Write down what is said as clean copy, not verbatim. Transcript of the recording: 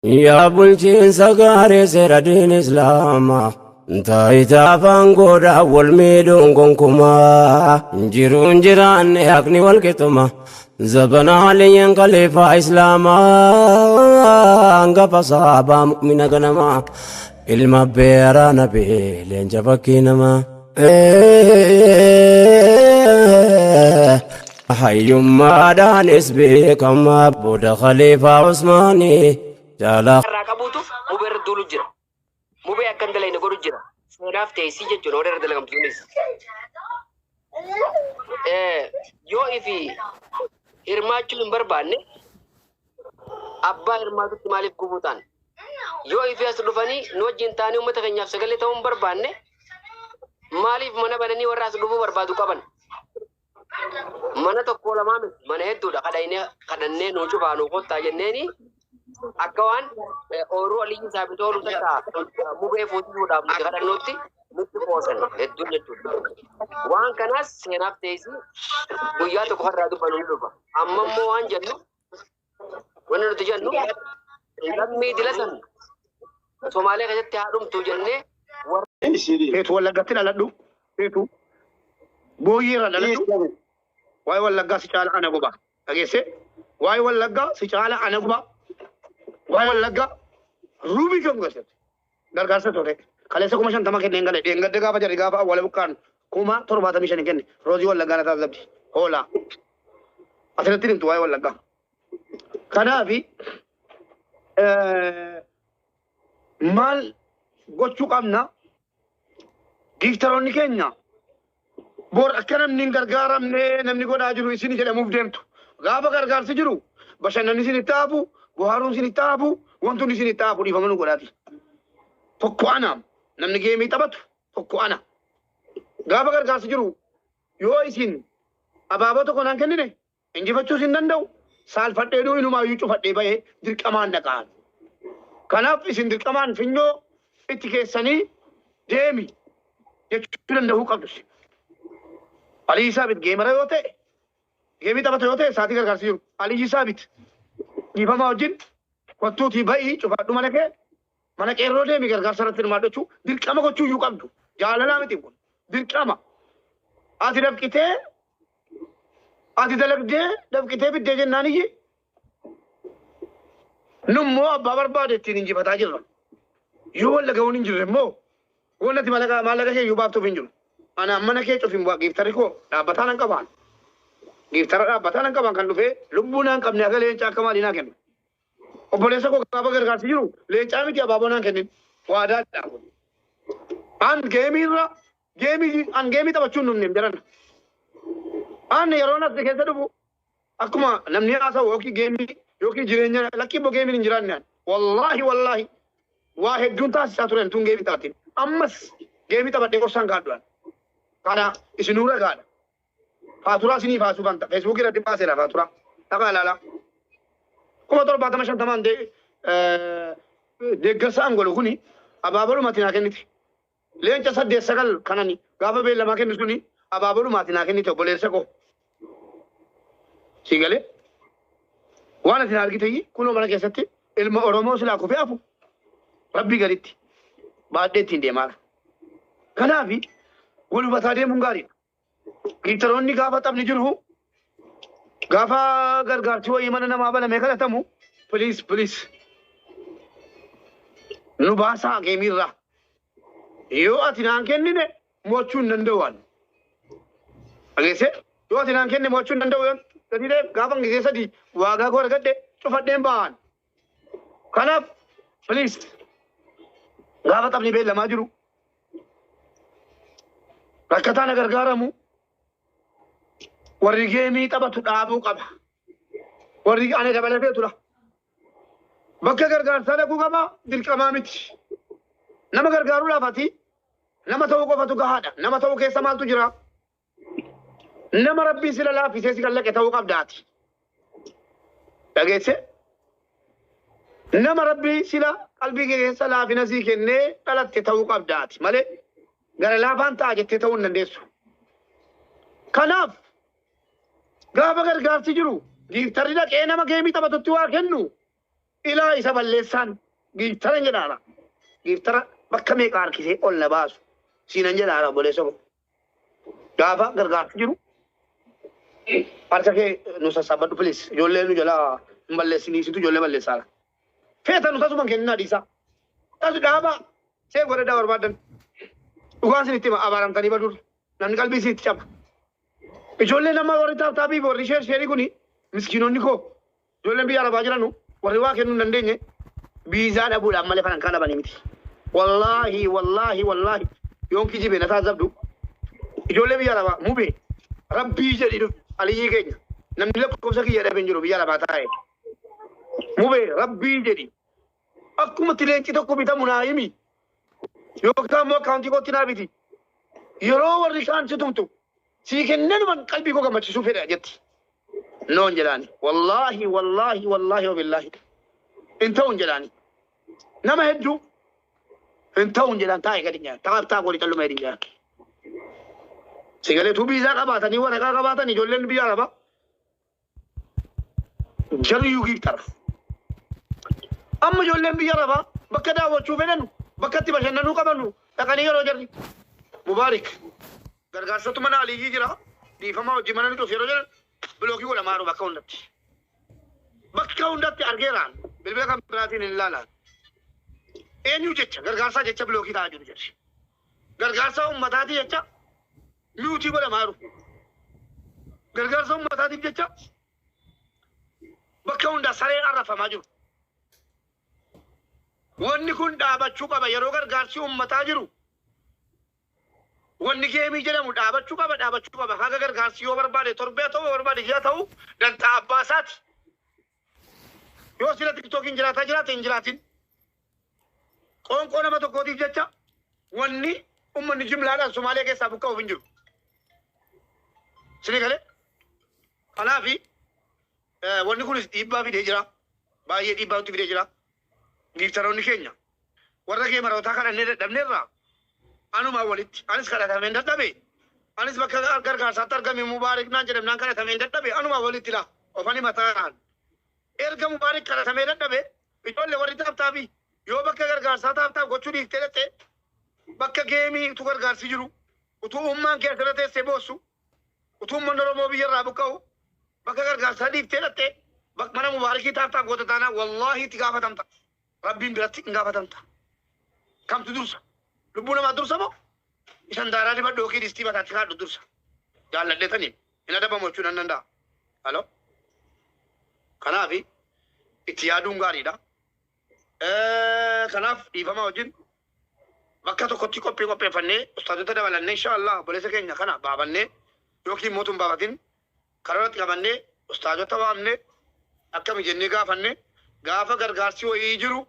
Yaa bulchiinsa gaarii seera diin Islaamaa, taayitaa afaan godhaa wal miidhuun gonkumaa, jiruun jiraanne haqni wal qixxuma. Zabana Aliyyiin khaliifaa Islaamaa, hangafa sahabaa mu'mina ganamaa, ilma beeraa nabii leenca fakkii namaa. Hayyummaadhaanis beekamaa booda khaliifaa Usmaanii jaalaa. Irraa qabuutu mubee irra duulu jira. Mubee akka hin dalayne godhu jira. Seenaaf teessii jechuudha warra irra dalagamtu sunis. Yoo ifi hirmaachuu hin barbaanne, abbaa hirmaatutti maaliif gufuu ta'an? Yoo ifi as dhufanii nu wajjin ta'anii uummata keenyaaf sagalee ta'uu hin barbaanne, maaliif mana bananii warra as dhufuu barbaadu qaban? Mana tokko lamaa miti, mana hedduudha. Kadhannee kadhannee nuu cufaa, nuu kottaa jenneeni, akka waan ooyiruu Aliyyi Saabit ooluu takka mubee fuutisuudhaaf nuti kadhannuutti nutti qoosan hedduun jechuudha. Waan kanaas seenaaf teessi, guyyaa tokko har'aa dubbannu ni dhufa. Amma immoo waan jennu, wanni nuti jennu, lammii dila san Somaalee keessatti haa dhumtu jennee warra Feetu Wallaggatti dhaladhu. Feetu booyyee irra dhaladhu. Waa'ee Wallaggaa si caala ana guba. Dhageessee? Waa'ee Wallaggaa si caala ana guba. Waa'ee Wallaggaa ruubii kan keessatti. Gargaarsa ture. Kaleessa 50,000 kenneen gale. Dheengadda gaafa jarri gaafa awwaala buqqaan 75,000 kenne. Roozii Wallaggaa na taasisabdi. Hoolaa. Asirratti himtu waa'ee Wallaggaa. Kanaafi maal gochuu qabna? Gifteroonni keenya bor akka namni hin gargaaramne namni godhaa jiru isin jedhamuuf deemtu. Gaafa gargaarsi jiru bashannanni isin itti hafu, bohaaruun isin itti hafu, wanti hundi isin itti hafu, dhiifama nu godhaati. Tokko ana, namni game taphatu tokko ana. Gaafa gargaarsi jiru yoo isin abaaboo tokko naan kennine injifachuus hin danda'u. Saalfadhee inumaayyuu cufadhee bahee dirqamaan dhaqaan. Kanaaf isin dirqamaan finyoo itti keessanii deemi jechuu danda'uu qabdu. Aliyyi Saabit gamer yoo ta'e, game taphata yoo ta'e, sa'aatii gargaarsi jiru. Aliyyi Saabit, dhiifamaa wajjin, kottuutii ba'ii cufadhu mana kee, mana qeerroo deemi, gargaarsa irratti hirmaadhu jechuu dirqama gochuu iyyuu qabdu. Jaalalaa miti kun, dirqama. Ati dafqitee, ati dalagdee dafqitee biddee jennaan iyyi nummoo abbaa barbaade ittiin injifataa jirra. Yoo walla ga'uun hin jirre immoo wanti ati maallaqa kee iyyuu baaftuuf hin jiru. Ana mana kee cufin bu'aa, gifterri koo dhaabbataa nan qabaan. Giftera dhaabbataa nan qaban kan dhufee lubbuu naan qabne akka leencaa akka maalii naa kennu. Obboleessa koo, gaafa gargaarsi jiru leencaa miti abaaboo naan kennin. Waadaadha kun. An game irra game, an game taphachuun dhumne jaran. An yeroo as keessa dhufu akkuma namni haasa'u yookiin game yookiin jireenya lakkii immoo gameiin hin jiraanne an. Wallaahi, wallaahi, waa hedduun taasisaa turen tun game taphatin. Ammas game taphadhee qorsaan kaadhu. Kana isinuu ragaadha. Faaturaa isinii baasuu banta. Feesbuukii irratti baaseera faaturaa. Dhaqaa ilaalaa. 70,000 50n deeggarsa an godhu kuni abaabolumatti naa kennite. Leenca saddeet sagal kanani gaafa beellamaa kennu suni abaabolumatti naa kennite, obboleessa koo. Si galee? Waan ati na argite kunoo mana keessatti ilma Oromoo silaa kufee hafu rabbii gaditti baadhee ittiin deemaa. Kanaafi wal hubataa deemuun gaariidha. Gifteroonni gaafa taphni jiru, gaafa gargaarsi wayii mana namaa banamee kadhatamu, please, please, nu baasaa game irraa. Yoo ati naan kennine mo'achuu hin danda'u ani. Dhageessee? Yoo ati naan kenne mo'achuu hin danda'u, yoo gatii ta'eef gaafa gisee sadii waagaa koo argadhe cufadheen ba'an. Kanaaf please, gaafa taphni beellamaa jiru rakkataa na gargaaramu warri game taphatu dhaabuu qaba. Warri ana dabalatee tura. Bakka gargaarsaa dhaquu qaba, dirqamaa miti. Nama gargaaruudhaaf ati nama ta'uu qofatu gahaadha. Nama ta'uu keessa maaltu jira? Nama rabbii sila laaffisee si kallaqe ta'uu qabda ati. Dhageesse? Nama rabbii sila qalbii kee keessa laafina sii kennee dhalatte ta'uu qabda ati malee gara laafaan ta'a jettee ta'uu hin dandeessu. Kanaaf gaafa gargaarsi jiru gifterri dhaqee nama game taphatutti waa kennu Ilaa isa balleessaan giiftara jedhaara. Giiftara bakka meeqa harkisee ol na baasu. Siinan jedhaara obboleessa koo. Gaafa gargaarsi jiru harka kee nu sassaabadhu please. Ijoollee nu jalaa hin balleessinii situ ijoollee balleessaara. Feeta nu tasuma kenninaa dhiisaa. Tasu dhaabaa seef godhadhaa barbaadan. Dhugaan isin itti hima abaaramtanii baduudha. Namni qalbii isin itti caba. Ijoollee nama warri taaptaabii fi warri sheer sheerii kuni miskiinonni koo ijoolleen biyya arabaa jiranu warri waa kennuu hin dandeenye biizaa dhabuudhaan malee kan kan dhabanii miti. Wallaahi wallaahi wallaahi yoon kijibe na taasifdu ijoollee biyya arabaa mubee rabbii jedhi dhufu aliyyii keenya namni lakkoofsa kiyya dhabe hin jiru biyya arabaa taa'e. Mubee rabbii jedhi akkuma leenci tokko bitamu naa himi yookaan immoo akkaawuntii kootti naa biti yeroo warri kaan si tumtu sii kennanuman qalbii koo gammachiisuu fedha jetti. Noon jedhaani wallaahi wallaahi wallaahi wabillaahi hin ta'uun jedhaani nama hedduu hin ta'uun jedhaan taa'e gadi nyaata taa'aa taa'aa godhi calluma gadi nyaata. Sigalee biizaa qabaatanii waraqaa qabaatan ijoolleen biyya arabaa jarri giiftara. Amma ijoolleen biyya arabaa bakka daawwachuu fedhanu bakka itti bashannanuu qabanu dhaqanii yeroo jarri mubaarik gargaarsatu mana aliyyii jira dhiifama hojii mana ni dhufu yeroo jedhan bilookii godhamaa jiru bakka hundatti. Bakka hundatti argeeraan bilbila kan biraatiin hin ilaalaan. Eenyu jecha gargaarsaa jecha bilookii ta'aa jiru jedhi. Gargaarsa uummataati jecha miyuutii godhamaa jiru. Gargaarsa uummataatiif jecha bakka hundaa sareen arrafamaa jiru. Wanni kun dhaabachuu qaba yeroo gargaarsi uummataa jiru. Wanni geemii jedhamu dhaabachuu qaba dhaabachuu qaba. Haga gargaarsi yoo barbaade torbee ta'u yoo barbaade ji'a ta'u dantaa abbaa isaati. Yoo sila tiktookiin jiraataa jiraate hin jiraatin. Qoonqoo nama tokkootiif jecha wanni uummanni jimlaadhaan Somaaliyaa keessaa buqqa'uuf hin jiru. Isinii galee? Kanaafi wanni kunis dhiibbaa fidee jira. Baay'ee dhiibbaa nutti fidee jira. Giiftaroonni keenya warra geemarootaa kadhannee dadhabneerraa anumaa walitti anis kadhatameen dadhabe anis bakka gargaarsaatti argame mubaarik naan jedhamnaan kadhatameen dadhabe anumaa walitti laa ofani mataan erga mubaarik kadhatamee dadhabe ijoollee warri taaptaabii yoo bakka gargaarsaa taaptaaf gochuu dhiiftee dhaqxe bakka geemii utuu gargaarsi jiru utuu ummaan kee asirra teessee boossu utuu uummanni Oromoo biyyarraa buqqa'u bakka gargaarsaa dhiiftee dhaqxe mana mubaarikii taaptaaf goota taanaa wallaahi itti gaafatamta. Rabbiin biratti hin gaafatamta. Kamtu dursa? Lubbuu namaa dursa moo? Isan daaraa dibadhu yookiin distii mataatti kaadhu dursa. Jaalladheetanii hin adabamu jechuu nan danda'a. Halo? Kanaafi itti yaaduun gaariidha. Kanaaf dhiifama wajjin bakka tokkotti qophii qopheeffannee ustaazota dabalannee insha Allah obboleessa keenya kana baafannee yookiin mootum baafatin karoora qabannee ustaazota waamnee akkami jennee gaafannee gaafa gargaarsi wayii jiru